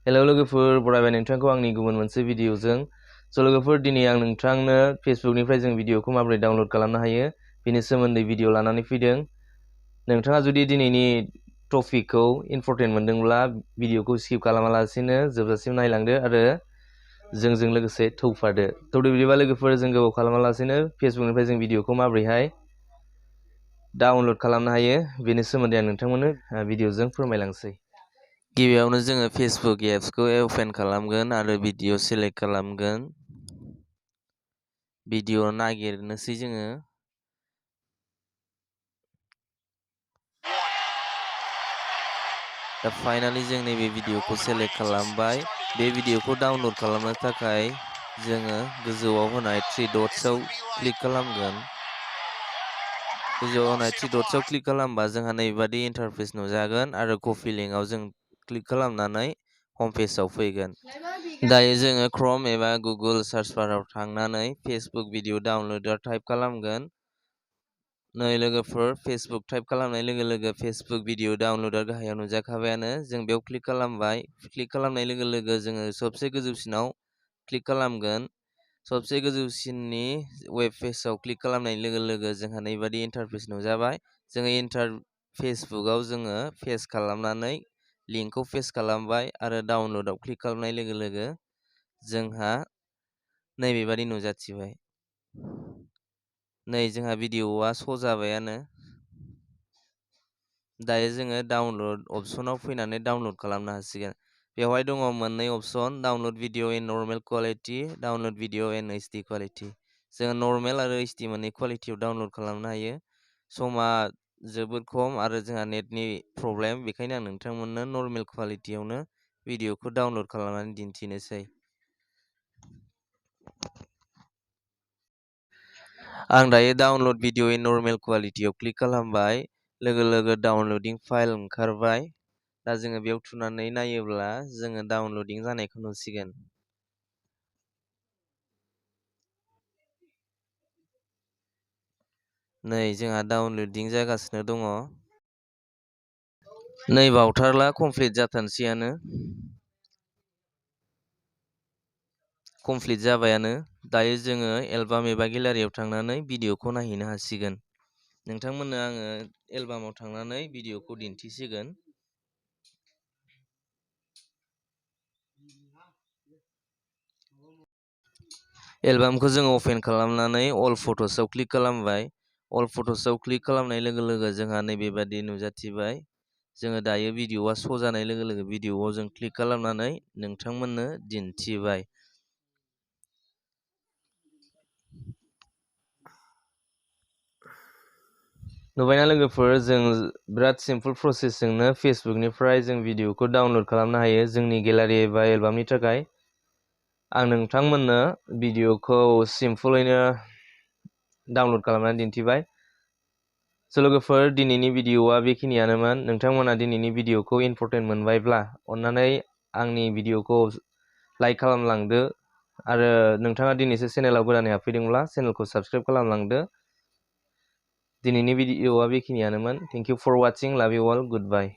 Hello लोगोफोर, बरायबाय नोंथांखौ आंनि गुबुन मोनसे भिडिअजों। लोगोफोर, दिनै आं नोंथांनो फेसबुकनिफ्राय जों भिडिअखौ माबोरै डाउनलड खालामनो हायो बेनि सोमोन्दै भिडिअ लानानै फैदों। नोंथाङा जुदि दिनैनि टपिकखौ इम्परटेन्ट मोनदोंब्ला भिडिअखौ स्किप खालामालासिनो जोबजासिम नायलांदो आरो जोंजों लोगोसे थौफादो। बिदिबा लोगोफोर, जों गोबाव खालामालासिनो फेसबुकनिफ्राय जों भिडिअखौ माबोरैहाय डाउनलड खालामनो हायो बेनि सोमोन्दै आं नोंथांमोननो भिडिअजों फोरमायलांसै। गिबियावनो जोङो फेसबुक एप्सखौ ओपन खालामगोन आरो भिडिअ सेलेक्ट खालामगोन। भिडिअ नागिरनोसै जोङो। दा फाइनालि जों नैबे भिडिअखौ सेलेक्ट खालामबाय। बे भिडिअखौ डाउनलड खालामनो थाखाय जोङो गोजौआव होनाय 3 डट्सआव क्लिक खालामगोन। गोजौआव होनाय 3 डट्सआव क्लिक खालामबा जोंहा नैबादि इन्टारफेस नुजागोन आरो कपि लिंकआव जों क्लिक खालामनानै हम पेजाव फैगोन। दायो जोङो क्रोम एबा गुगोल सार्च बाराव थांनानै फेसबुक भिडिअ डाउनलडार टाइप खालामगोन। नै लोगोफोर, फेसबुक टाइप खालामनाय लोगो लोगो फेसबुक भिडिअ डाउनलडार गाहायाव नुजाखाबायानो। जों बेयाव क्लिक खालामबाय। क्लिक खालामनाय लोगो लोगो जोङो सबसे गोजौसिनाव क्लिक खालामगोन। सबसे गोजौसिननि वेब पेजाव क्लिक खालामनाय लोगो लोगो जोंहा नैबादि इन्टारफेस नुजाबाय। जोङो फेसबुकआव जोङो पेस्ट खालामनानै लिंकखौ पेस्ट खालामबाय आरो डाउनलडाव क्लिक खालामनाय लोगो लोगो जोंहा नैबेबादि नुजाथिबाय। नै जोंहा भिडिअआ श' जाबायानो। दायो जोङो डाउनलड अपसनाव फैनानै डाउनलड खालामनो हासिगोन। बेवहाय दङ मोननै अपसन, डाउनलड भिडिअ इन नर्मेल क्वालिटि, डाउनलड भिडिअ इन HD क्वालिटि। जोङो नर्मेल आरो HD मोननै क्वालिटियाव डाउनलड खालामनो हायो। समा जोबोद खम आरो जोंहा नेटनि प्रब्लेम, बेखायनो आं नोंथांमोननो नर्मेल क्वालिटियावनो भिडिअखौ डाउनलड खालामनानै दिन्थिनोसै। आं दायो डाउनलड भिडिअ इन नर्मेल क्वालिटियाव क्लिक खालामबाय। लोगो लोगो डाउनलडिं फाइल ओंखारबाय। दा जोङो बेयाव थुनानै नायोब्ला जोङो डाउनलडिं जानायखौ नुसिगोन। नै जोंहा डाउनलडिं जागासिनो दङ। नै बावथारला, कमप्लिट जाथारनोसैयानो। कमप्लिट जाबायानो। दायो जोङो एलबाम एबा गेलारियाव थांनानै भिडिअखौ नायहैनो हासिगोन। नोंथांमोननो आङो एलबामाव थांनानै भिडिअखौ दिन्थिसिगोन। एलबामखौ जोङो अपेन खालामनानै अल फट'सआव क्लिक खालामबाय। अल फट'सआव क्लिक खालामनाय लोगो लोगो जोंहा नैबेबादि नुजाथिबाय। जोङो दायो भिडिअआ श' जानाय लोगो लोगो भिडिअआव जों क्लिक खालामनानै नोंथांमोननो दिन्थिबाय। नुबायना लोगोफोर, जों बिराद सिम्पल प्रसेसजोंनो फेसबुकनिफ्राय जों भिडिअखौ डाउनलड खालामनो हायो जोंनि गेलारि एबा एलबामनि थाखाय। आं नोंथांमोननो भिडिअखौ सिम्पलैनो डाउनलड खालामनानै दिन्थिबाय। लोगोफोर, दिनैनि भिडिअआ बेखिनियानोमोन। नोंथांमोना दिनैनि भिडिअखौ इम्परटेन्ट मोनबायब्ला अन्नानै आंनि भिडिअखौ लाइक खालामलांदो आरो नोंथाङा दिनैसो चेनेलाव गोदानै हाबफैदोंब्ला चेनेलखौ साबस्क्राइब खालामलांदो। दिनैनि भिडिअआ बेखिनियानोमोन। थेंक इउ फर वाचिं, लाभ इउ अल, गुड बाय।